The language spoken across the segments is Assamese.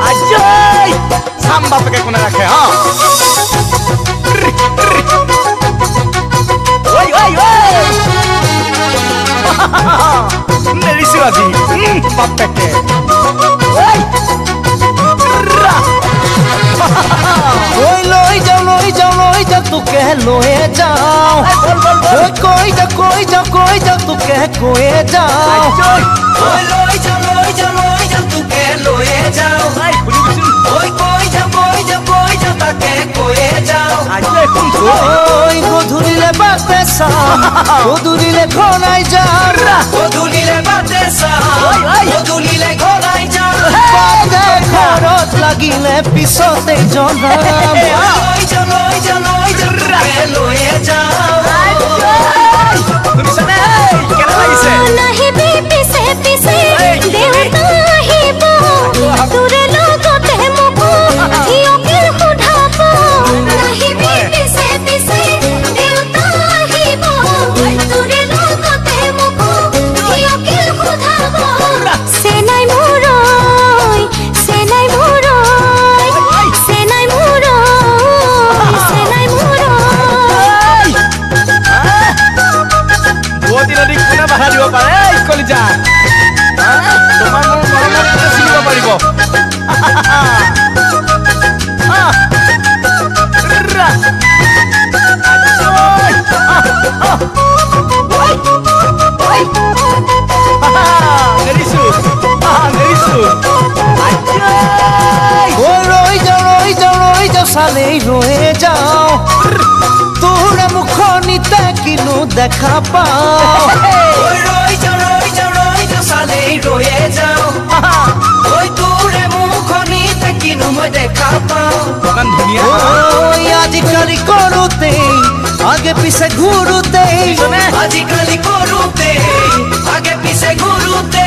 আজয় চাম বাপেকে কোনে ৰাখে। হা, ঐ ঐ ঐ, নেৰিছো আজি বাপেকে। ঐ লৈ যাওঁ, লৈ যাওঁ, লৈ যাওঁ, তোকে লৈয়ে যাওঁ। ঐ কৈ যাওঁ, কৈ যাওঁ, কৈ যাওঁ, তোকে কৈয়ে যাওঁ। ঐ লৈ যাওঁ, লৈ যাওঁ, লৈ যাওঁ, তোকে লৈয়ে যাওঁ। ঐ কৈ যাওঁ, কৈ যাওঁ, কৈ যাওঁ, তাকে কৈয়ে যাওঁ। ঐ গধূলিলে বাটে চাম, গধূলিলে ঘনাই যাম। গধূলিলে বাটে চাম, গধূলিলে ঘনাই যাম। বাটে ঘৰত লাগিলে পিছতে জনাম। লৈ যাওঁ, লৈ যাওঁ, লৈ যাওঁ, তোকে লৈয়ে যাওঁ। শুনিছানে? কেনে লাগিছে? নাহিবি পিছে পিছে, দেউতা আহিব, তোৰে লগতে মোকো সিয়কে সোধাব। নাহিবি পিছে পিছে, দেউতা আহিব, তোৰে লগতে মোকো সিয়কে সোধাব। চেনাই মোৰৈ, চেনাই মোৰৈ, চেনাই মোৰৈ, চেনাই মোৰৈ। বোৱতী নদীক কোনে বাধা দিব পাৰে? এই কলিজা, তোমাৰ মোৰ মৰমত কোনে ছিঙিব পাৰিব? নেৰিছো, নেৰিছো। ঐ ৰৈ যাওঁ, ৰৈ যাওঁ, ৰৈ যাওঁ, চালেই ৰৈয়ে যাওঁ। তোৰে মুখনিতে কিনো দেখা পাওঁ। ঐ ৰৈ যাওঁ, ৰৈ যাওঁ, ৰৈ যাওঁ, চালেই ৰৈয়ে যাওঁ। ঐ তোৰে মুখনিতে কিনো মই দেখা পাওঁ। ইমান ধুনীয়া। ঐ আজিকালি কৰোঁতেই আগে পিছে ঘূৰোঁতেই, আজিকালি কৰোঁতে আগে পিছে ঘূৰোঁতে,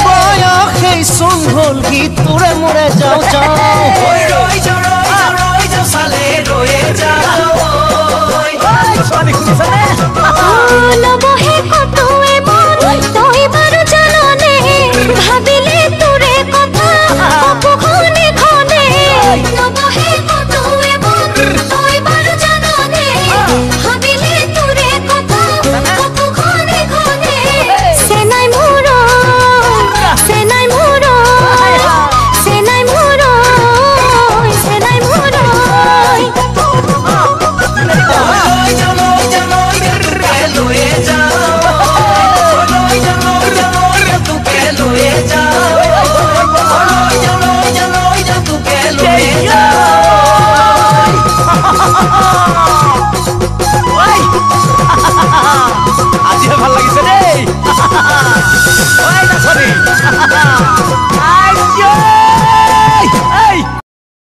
বয়সেই চোন হ'ল কি তোৰে মোৰে যাওঁ যাওঁ। ঐ ৰৈ যাওঁ, ৰৈ যাওঁ, ৰৈ যাওঁ, চালে ৰৈয়ে যাওঁ। ছোৱালী, শুনিছানে?